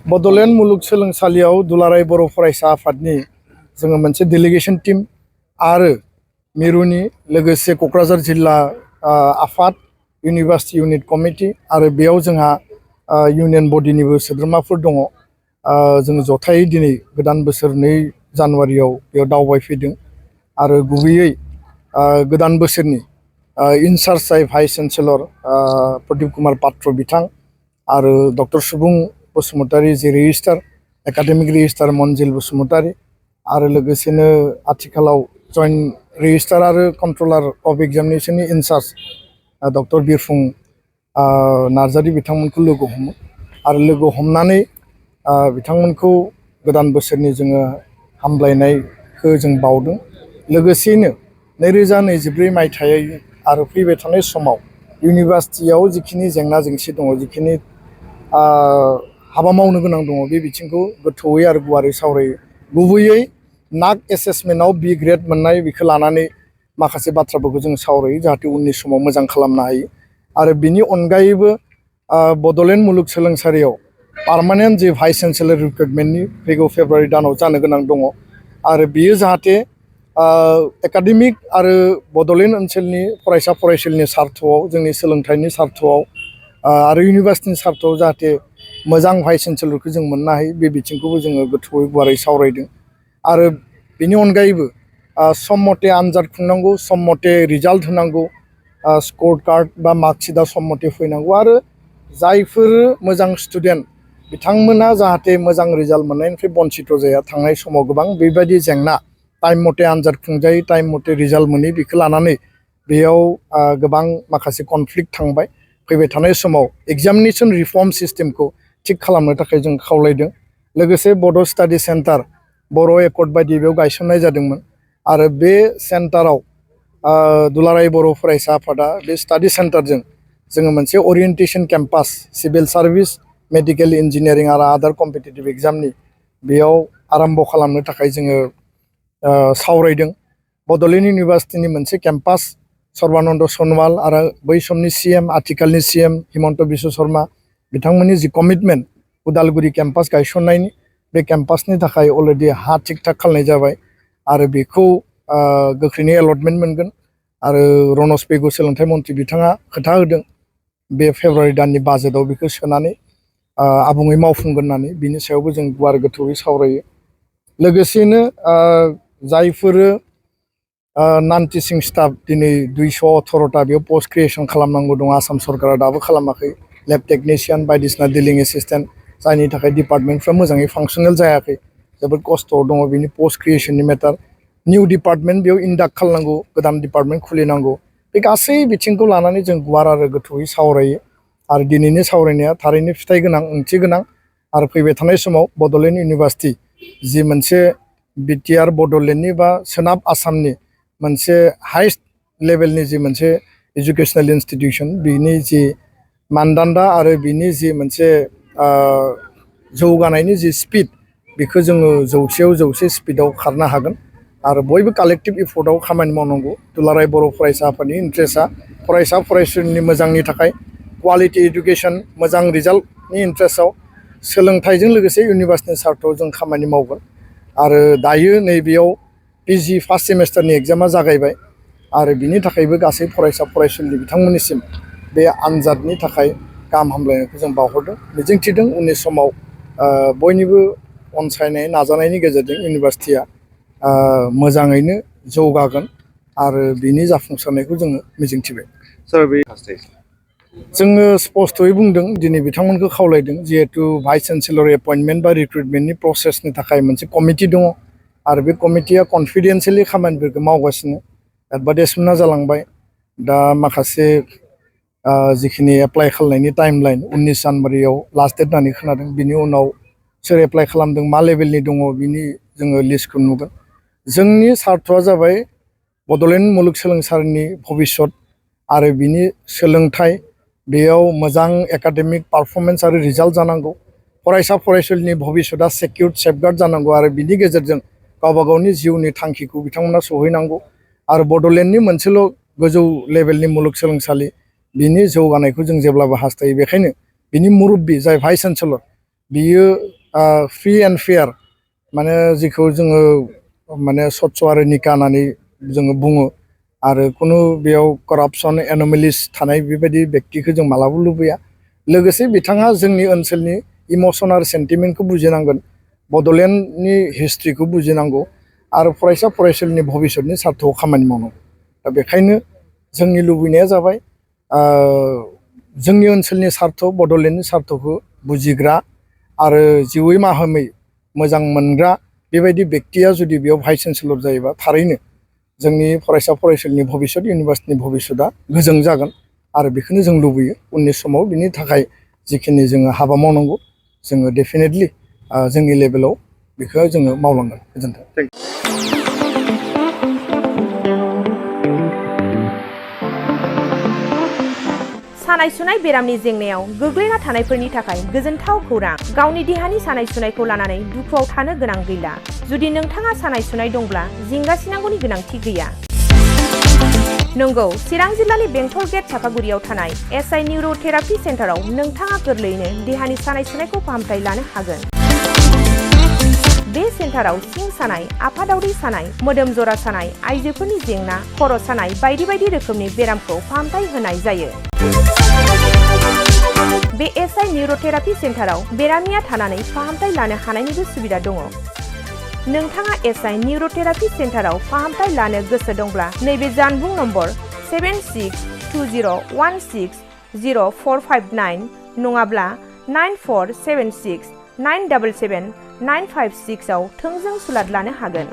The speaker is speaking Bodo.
बड'लेण्ड मुलुगसोलोंसालियाव दुलाराय बर' फरायसा आफादनि जोङो मोनसे डेलिगेशन टीम आरो मिरुनि लोगोसे क'क्राझार जिल्ला आफाद इउनिभार्सिटी इउनिट कमिटि आरो बेयाव जोंहा इउनियन बडिनिबो सोद्रोमाफोर दङ। जोङो जथायै दिनै गोदान बोसोर 2 जानुवारियाव बेयाव दावबायफैदों आरो गुबैयै गोदान बोसोरनि इनचार्ज जाय भाइस चेन्सेलर प्रदीप कुमार पात्र बिथां आरो डक्टर सुबुं बसुमतारी जे रेजिस्ट्रार एकाडेमिक रेजिस्ट्रार मनजिल बसुमतारी आरो लोगोसेनो आथिखालाव जइन्ट रेजिस्ट्रार आरो कन्ट्रोलार अफ एग्जामिनेशननि इनचार्ज डक्टर बिरफुं नार्जारी बिथांमोनखौ लोगो हमो आरो लोगो हमनानै बिथांमोनखौ गोदान बोसोरनि जोङो हामलायनायखौ जों बावदों। लोगोसेनो 2024 मायथाइ आरो फैबाय थानाय समाव इउनिभार्सिटियाव जिखिनि जेंना जेंसि दङ जिखिनि हाबा मावनो गोनां दङ बे बिथिंखौ गोथौयै आरो गुवारै सावरायो। गुबैयै नाक एसेसमेन्टआव बी ग्रेड मोननाय बेखौ लानानै माखासे बाथ्राफोरखौ जों सावरायो जाहाथे उननि समाव मोजां खालामनो हायो आरो बिनि अनगायैबो बड'लेण्ड मुलुगसोलोंसालियाव पार्मानेन्ट जे भाइस चेन्सेलर रिक्रुटमेन्टनि फैगौ फेब्रुवारि दानाव जानो गोनां दङ आरो बियो जाहाथे एकाडेमिक आरो बड'लेण्ड ओनसोलनि फरायसा फरायसुलिनि सार्थआव जोंनि सोलोंथाइनि सार्थआव आरो इउनिभार्सिटिनि सार्थआव जाहाथे मोजां भाइस चेन्सेलरखौ जों मोननो हायो बे बिथिंखौबो जोङो गोथौयै गुवारै सावरायदों आरो बेनि अनगायैबो सम मथे आनजाद खुंनांगौ, सम मथे रिजाल्ट होनांगौ, स्क'र कार्ड बा मार्कशीटआ सम मथे फैनांगौ आरो जायफोर मोजां स्टुडेन्ट बिथांमोना जाहाथे मोजां रिजाल्ट मोननायनिफ्राय बन्सित जाया। थांनाय समाव गोबां बेबायदि जेंना टाइम मथे आनजाद खुंजायै टाइम मथे रिजाल्ट मोनै बेखौ लानानै बेयाव गोबां माखासे कनफ्लिक्ट थांबाय। फैबाय थानाय समाव एग्जामिनेशन रिफर्म सिस्टेमखौ थिक खालामनो थाखाय जों खावलायदों। लोगोसे बड' स्टाडि सेन्टार बर' एकर्ड बायदि बेयाव गायसननाय जादोंमोन आरो बे सेन्टाराव दुलाराय बर' फरायसा आफादा बे स्टाडि सेन्टारजों जोङो मोनसे orientation campus civil service medical engineering आरो आदार कम्पिटिटिभ एग्जामनि बेयाव आरम्भ खालामनो थाखाय जोङो सावरायदों। बड'लेण्ड इउनिभार्सिटिनि मोनसे केम्पास सर्बानन्द सनवाल आरो बै समनि सीएम आथिखालनि सीएम हिमन्त बिश्व शर्मा बिथांमोननि जि कमिटमेन्ट उदालगुरि केम्पास गायसननायनि बे केम्पासनि थाखाय अलरेडि हा थिक थाक खालामनाय जाबाय आरो बेखौ गोख्रैनो एलटमेन्ट मोनगोन आरो रनज पेगु सोलोंथाइ मन्थ्रि बिथाङा खोथा होदों बे फेब्रुवारि दाननि बाजेटआव बेखौ सोनानै आबुङै मावफुंगोन होननानै बिनि सायावबो जों गुवार गोथौयै सावरायो। लोगोसेनो जायफोर नन टिचिं स्टाफ दिनै 218टा बेयाव पस्ट क्रिएसन खालामनांगौ दं आसाम सरकारा दाबो खालामाखै। लेब टेकनिशियान बायदिसिना डिलिं एसिस्टेन्ट जायनि थाखाय डिपार्टमेन्टफ्रा मोजाङै फांसनेल जायाखै जोबोद खस्थ'आव दङ बिनि पस्ट क्रिएसननि मेटार निउ डिपार्टमेन्ट बेयाव इन्डाक्ट खालामनांगौ गोदान डिपार्टमेन्ट खुलिनांगौ बे गासै बिथिंखौ लानानै जों गुवार आरो गोथौयै सावरायो आरो दिनैनि सावरायनाया थारैनो फिथाइ गोनां ओंथि गोनां आरो फैबाय थानाय समाव बड'लेण्ड इउनिभार्सिटि जि मोनसे बिटिआर बड'लेण्डनि बा सोनाब आसामनि मोनसे हाइस्ट लेभेलनि जि मोनसे एजुकेशनेल इन्स्टिटिउसन बिनि जि मानदान्दा आरो बिनि जि मोनसे जौगानायनि जि स्पिड बेखौ जोङो 100आव 100 स्पिडआव खारनो हागोन आरो बयबो कालेक्टिभ एफर्टआव खामानि मावनांगौ। दुलाराय बर' फरायसा आफादनि इन्ट्रेस्टआ फरायसा फरायसुलिनि मोजांनि थाखाय क्वालिटि एडुकेसन मोजां रिजाल्टनि इन्ट्रेस्टआव सोलोंथाइजों लोगोसे इउनिभार्सिटिनि सार्थआव जों खामानि मावगोन आरो दायो नैबेयाव पिजि फार्स्ट सेमेस्टारनि एग्जामा जागायबाय आरो बिनि थाखायबो गासै फरायसा फरायसुलि बिथांमोननिसिम बे आनजादनि थाखाय गाहाम हामलायनायखौ जों बावहरदों। मिजिंथिदों उननि समाव बयनिबो अनसायनाय नाजानायनि गेजेरजों इउनिभार्सिटिया मोजाङैनो जौगागोन आरो बिनि जाफुंसारनायखौ जोङो मिजिंथिबाय। जोङो स्पष्टयै बुंदों दिनै बिथांमोनखौ खावलायदों जिहेतु भाइस चेन्सेलर एपइन्टमेन्ट बा रिक्रुटमेन्टनि प्रसेसनि थाखाय मोनसे कमिटि दङ आरो बे कमिटिया कनफिडेन्सियेलि खामानिफोरखौ मावगासिनो एडभार्टाइजमेन्टआ जालांबाय दा माखासे जिखिनि एप्लाइ खालामनायनि टाइमलाइन 19 जानुवारियाव लास्ट डेट होननानै खोनादों बिनि उनाव सोर एप्लाइ खालामदों मा लेभेलनि दङ बिनि जोङो लिस्टखौ नुगोन। जोंनि सार्थ'आ जाबाय बड'लेण्ड मुलुगसोलोंसालिनि भबिसत आरो बिनि सोलोंथाइ बेयाव मोजां एकाडेमिक पारफरमेन्स आरो रिजाल्ट जानांगौ फरायसा फरायसुलिनि भबिसतआ सेकिउर्ड सेफगार्ड जानांगौ आरो बिनि गेजेरजों गावबा गावनि जिउनि थांखिखौ बिथांमोना सहैनांगौ आरो बड'लेण्डनि मोनसेल' गोजौ लेभेलनि मुलुगसोलोंसालि बिनि जौगानायखौ जों जेब्लाबो हास्थायो। बेखायनो बिनि मुरब्बी जाय भाइस चेन्सेलर बियो फ्रि एन्ड फेयार माने जिखौ जोङो माने स्वच्छ आरो निका होननानै जोङो बुङो आरो खुनु बेयाव करापसन एन'मेलिस थानाय बेबायदि बेक्तिखौ जों मालाबा लुबैया लोगोसे बिथाङा जोंनि ओनसोलनि इमसन आरो सेन्टिमेन्टखौ बुजिनांगोन बड'लेण्डनि हिस्ट्रिखौ बुजिनांगौ आरो फरायसा फरायसुलिनि भबिसतनि सार्थआव खामानि मावनांगौ दा बेखायनो जोंनि लुबैनाया जाबाय जोंनि ओनसोलनि सार्थ बड'लेण्डनि सार्थखौ बुजिग्रा आरो जिउयै माहामै मोजां मोनग्रा बेबायदि बेक्तिया जुदि बेयाव भाइस चेन्सेलर जायोबा थारैनो जोंनि फरायसा फरायसुलिनि भबिसत इउनिभार्सिटिनि भबिसतआ गोजों जागोन आरो बेखौनो जों लुबैयो उननि समाव बिनि थाखाय जिखिनि जोङो हाबा मावनांगौ जोङो डेफिनेटलि जोंनि लेभेलाव बेखौ जोङो मावलांगोन गोजोन्थों। सानाय सुनाय बेरामनि जेंनायाव गोग्लैना थानायफोरनि थाखाय गोजोनथाव खौरां गावनि देहानि सानाय सुनायखौ लानानै दुखुआव थानो गोनां गैला जुदि नोंथाङा सानाय सुनाय दंब्ला जिंगासिनांगौनि गोनांथि गैया नंगौ चिरां जिल्लानि बेंटल गेट चापागुरियाव थानाय एसआइ निउर'थेरापि सेन्टाराव नोंथाङा गोरलैयैनो देहानि सानाय सुनायखौ फाहामथाय लानो हागोन बे सेन्टाराव सिं सानाय आफादावरि सानाय मोदोम जरा सानाय आइजोफोरनि जेंना खर' सानाय बायदि बायदि रोखोमनि बेरामखौ फाहामथाय होनाय जायो बे एसआइ निउर'थेरापि सेन्टाराव बेरामिया थानानै फाहामथाय लानो हानायनिबो सुबिदा दङ नोंथाङा एसआइ निउर'थेरापि सेन्टाराव फाहामथाय लानो गोसो दंब्ला नैबे जानबुं नम्बर 7620160459 नङाब्ला 9476977956 आव थोंजों सुलाद लानो हागोन।